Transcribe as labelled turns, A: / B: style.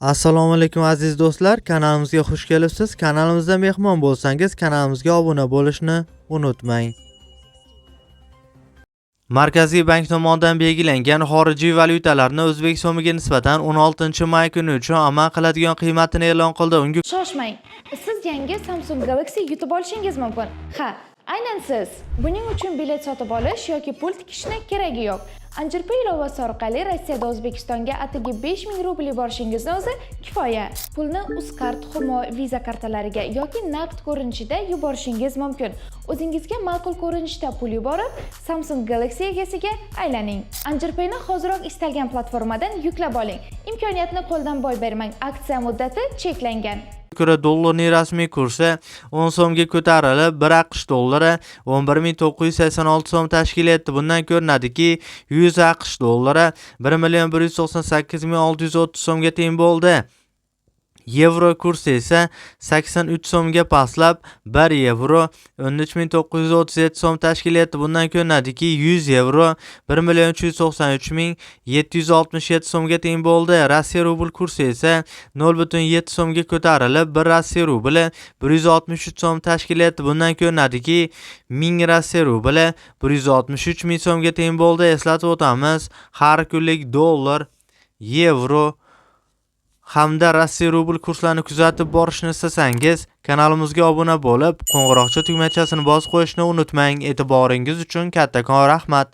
A: Assalomu alaykum, aziz do'stlar, kanalimizga xush kelibsiz. Kanalimizda mehmon bo'lsangiz, kanalimizga obuna bo'lishni unutmang. Markaziy bank tomonidan belgilangan xorijiy valyutalarni o'zbek so'miga nisbatan 16-may kuni uchun amal qiladigan qiymatini e'lon qildi. Unga
B: Shoshmang. Siz yangi Samsung Galaxy yutib olishingiz mumkin. Ha, aynan siz. Buning uchun bilet sotib olish yoki pul tikishni keragi yo'q. Anjirpay ilovasi orqali Rossiyada O'zbekistonga atigi 5000 rubl yuborishingizni o'zi kifoya. Pulni Uzcard, Humo, Visa kartalariga yoki naqd ko'rinishida yuborishingiz mumkin. O'zingizga ma'qul ko'rinishda pul yuborib, Samsung Galaxy egasiga aylaning. Anjirpayni hoziroq istalgan platformadan yuklab oling. Imkoniyatni qo'ldan boy bermang. Aksiya muddati cheklangan.
A: ko'ra dollarning rasmiy kursi 10 so'mga ko'tarilib, 1 AQSh dollari 11 986 so'm tashkil etdi. Bundan ko'rinadiki, 100 AQSh dollari 1 million 198 ming 630 so'mga teng bo'ldi. Yevro kursi esa 83 so'mga pastlab, 1 yevro 13 937 so'm tashkil etdi. Bundan ko'rinadiki, 100 yevro 1 million 393 ming 767 so'mga teng bo'ldi. Rossiya rubl kursi esa 0,7 so'mga ko'tarilib, 1 Rossiya rubli 163 so'm tashkil etdi. Bundan ko'rinadiki, 1000 Rossiya rubli 163 ming so'mga teng bo'ldi. Eslatib o'tamiz, har kunlik dollar, yevro hamda Rossiya rubl kurslarini kuzatib borishni istasangiz, kanalimizga obuna bo'lib, qo'ng'iroqcha tugmachasini bosib qo'yishni unutmang. E'tiboringiz uchun kattakon rahmat.